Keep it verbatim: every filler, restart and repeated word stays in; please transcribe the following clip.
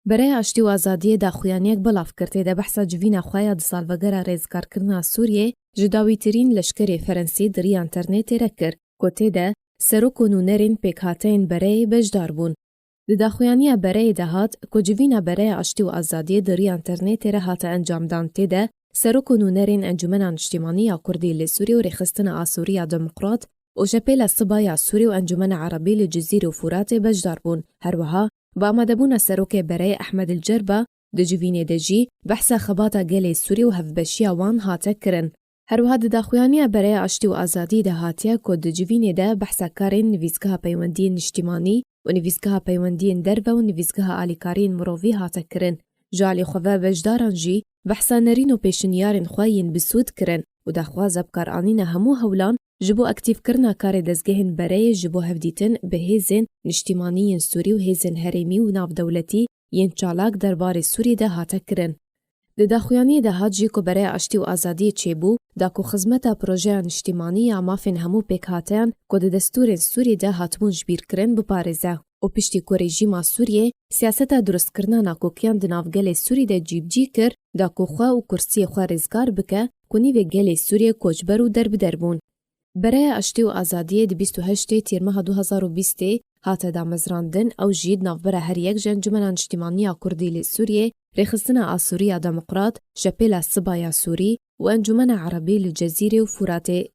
Bereya Aştî û Azadiyê daxuyaniyek belav kir, tê de behsa civîna xwe ya di salvegera rêzgarkirina Sûriyê ji dawîtirîn leşkerê Ferensî di riya înternetê re kir, ku tê de serok û nûnerên pêkhateyên bereyê beşdar bûn. Di daxuyaniya bereyê de hat ku civîna Bereya Aştî û Azadiyê di riya înternetê re hate encamdan, tê de serok û nûnerên Encûmena Niştîmanî ya Kurdî li Sûrî û Rêxistina Asûrî ya Demokrat û Şepêla Siba ya Sûrî û Encûmena Erebî li Cizîr û Fûratê beşdar bûn. Her wiha bi amadebûna serokê bereyê Ehmed El Cerba, di civînê de jî behsa xebata gelê Sûrî û hevbeşiya wan hate kirin. Her wiha di daxuyaniya Bereya Aştî û Azadî de hatiye ku di civînê de behsa karên Nivîsgeha Peywendiyên Niştîmanî û Nivîsgeha Peywendiyên Derve û Nivîsgeha Alîkariyên Mirovî hate kirin. Ji alî xwe ve beşdaran jî behsa nerîn û pêşinyarên xwe yên bi sûd kirin û daxwaza bikaranîna hemû hewlan ji bo aktîfkirina karê dezgehên bereyê ji bo hevdîtin bi hêzên niştîmanî yên Sûrî û hêzên herêmî û navdewletî yên çalak derbarê Sûrî de hate kirin. Di daxuyaniyê de hat jî ku Bereya Aştî û Azadiyê çêbû, da ku xizmeta projeya niştîmanî ya mafên hemû pêkhateyan ku di destûrên Sûrî de hatibûn ji bîr kirin biparêze û piştî ku rejîma Sûriyê siyaseta durustkirina nakokiyan di nav gelê Sûrî de cîbicî kir, da ku xwe û kursiyê xwe rêzgar bike ku nîvê gelê Sûriyê koçber û derbider bûn. Bereya Aştî û Azadiyê di bîst û heştê Tîrmeha du hezar û bîstê hate damezrandin, ew jî di navbera her yek ji Encûmena Niştîmanî ya Kurdî li Sûriyê, Rêxistina Asûrî ya Demokrat, Şepêla Siba ya Sûrî û Encûmena Erebî li Cezîrê û Fûratê.